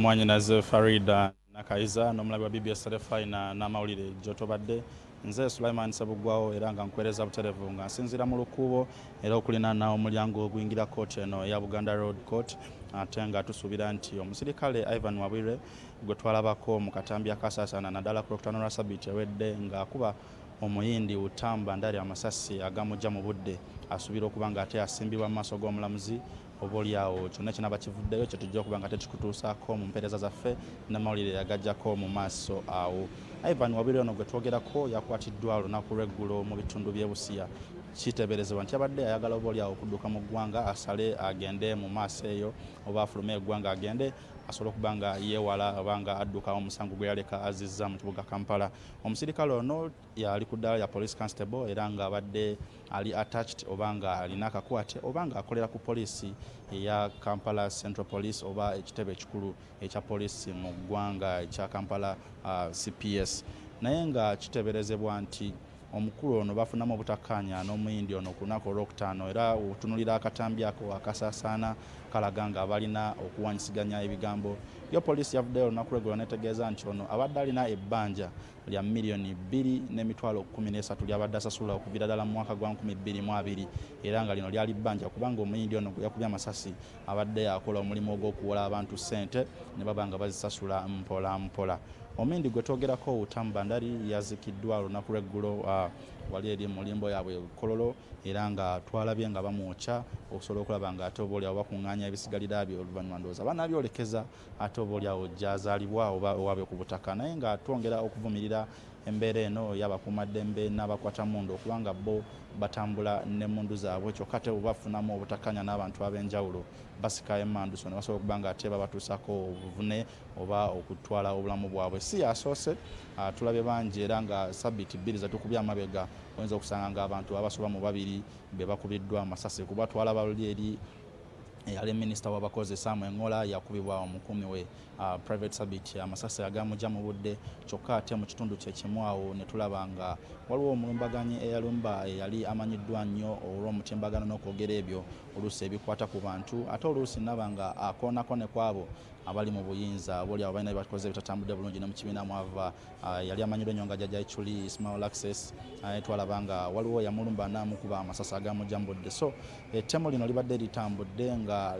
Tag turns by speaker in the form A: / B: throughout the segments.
A: Mwanyinaze Farida Nakayiza n'omulabi wa BBS Terefayina n'amawulire gy'otobadde. Nze Sulaiman Ssebuggwawo era nga nkuweereza buterevu nga nsinziira mu lukuubo era okulinaana omulyango oguyingira kkooti eno eya Buganda Road Court, ate nga tusuubira nti omusirikale Ivan Wabwire gwe twalabako mu katambi akasaasaana naddala ku Lwokutaano lwa sabbiiti ewedde ng'akuba Omuyindi Uttam Bandari amasasi agamujja mu budde asuubira okuba nga ate asimbibwa mu maaso g'omulamuzi. Oba olyawo kyonna kinaaba kivuddeyo kye tujja okuba nga tetukutuusaako mu mpeereza zaffe n'amawulire agajjako mu maaso awo. Ivan Wabwire ono gwe twogerako yakwatiddwa olunaku lw'eggulo mu bitundu by'e Busia. Kiteeberezebwa nti yabadde ayagala oba olyawo okudduka mu ggwanga asale agende mu maaso eyo oba afulume eggwanga agende asobole okuba nga yeewala oba nga adduka omusango gwe yaleka azizza mu kibuga Kampala. Omusirikale ono yali ku ddaala lya police constable era nga abadde ali attached oba nga alina akakwate oba nga akolera ku poliisi eya Kampala Central Police oba ekitebe ekikulu ekya poliisi mu ggwanga ekya Kampala CPS. Naye nga kiteeberezebwa nti omukulu ono bafunamu obutakkaanya n'Omuyindi ono ku lunaku Olwokutaano, era otunulira akatambi ako akasaasaana kalaga nga balina okuwanyisiganya ebigambo. Yo poliisi yavuddeyo olunaku lweggulo netegeeza nti ono abadde alina ebbanja lya 2,013 miliyoni lyabadde asasula okuviira ddala mu mwaka gwa 2020, era nga lino lyali bbanja kubanga Omuyindi ono gwe yakubye amasasi abadde akola omulimu ogw'okuwola abantu ssente ne baba nga bazisasula mpola mpola. Omuyindi gwe twogerako, Uttam Bandari, yazikiddwa olunaku lweggulo wali eri mu limbo yaabwe Kololo, era nga twalabye nga bamwokya okusobola okulaba nga ate oba oliawo bakuŋŋaanya ebisigalira bye, oluvannyuma ndowooza banaabyolekeza ate oba oliawo gyazaalibwa oba owaabwe ku butaka. Naye nga twongera okuvumirira embeera eno y'abakuumaddembe n'abakwatammundu okubanga bo batambula n'emmundu zaabwe, kyokka ate bwe bafunamu obutakkaanya n'abantu ab'enjawulo basika emmanduso ne basobola okuba nga ate babatuusako obuvune oba okutwala obulamu bwabwe. Si yasoose, tulabye bangi, era nga sabbiiti 2 zetukubye amabega oyinza okusanga nga abantu abasoba mu babiri be bakubiddwa amasasi, kuba twalaba luli eri eyali minisita w'abakozi Sam Engola yakubibwa omukuumi we Private Sabit amasasi agamujja mu budde. Kyokka ate mu kitundu kye kimu awo ne tulaba nga waliwo omulumbaganyi eyalumba eyali amanyiddwa nnyo olw'omutimbagano n'okwogera ebyo oluusi ebikwata ku bantu, ate oluusi naba nga akoonako ne kwabo abali mu buyinza, oba oliawo balina byebakoze bitatambudde bulungi ne mu kibiina mwava. Yali amanyiddwa nnyo nga Jjajja Ichuli Ismail Access. Twalaba nga waliwo yamulumba n'amukuba amasasi agamujja mu budde. So ettemu lino libadde litambudde nga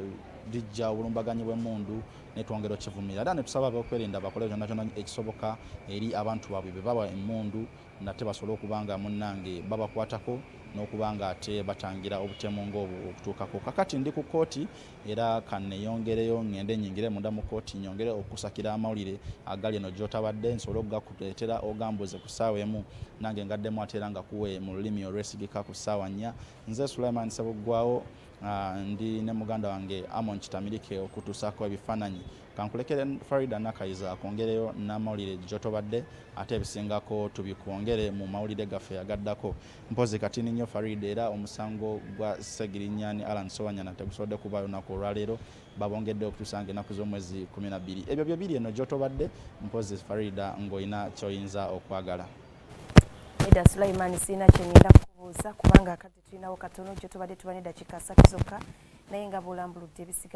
A: lijja obulumbaganyi bw'emmundu, netwongera okivumira era netusaba ab'okwerinda bakole kyonna kyonna ekisoboka eri abantu baabwe be bawa emmundu, nate basobole okuba nga munnange babakwatako n'okuba nga ate batangira obutemu ng'obwo okutuukako. Kakati ndi ku kkooti era kaneyongereyo ngende nyingire munda mu kkooti nyongere okusakira amawulire agali eno gy'otabadde, nsobole okugakuleetera ogambuze ku ssaawa 1, nange ngaddemu ate era nga kuwe mu lulimi olwesigika ku ssaawa 4. Nze Sulaiman Ssebuggwawo, ndi ne muganda wange Amon Kitamirike okutuusaako ebifaananyi. Kankulekere Farida Nakayiza akwongereyo n'amawulire gy'otobadde, ate ebisingako tubikwongere mu mawulire gaffe agaddako. Mpozi katini nnyo Farida, era omusango gwa Segirinyani Alan Sowanyana tegusobodde kubaayo olunaku olwaleero, babongedde okutuusa nga ennaku z'omwezi 12. Ebyo bye biri eno gy'otobadde. Mpozi Farida ng'olina ky'oyinza okwagala.
B: Eda Sulaiman, sirina kyengenda kukubuuza kubanga akadde tulinawo katono. Gye tubadde tuba neddakiika 30 zokka, naye nga bw'olambuludde ebisigadde.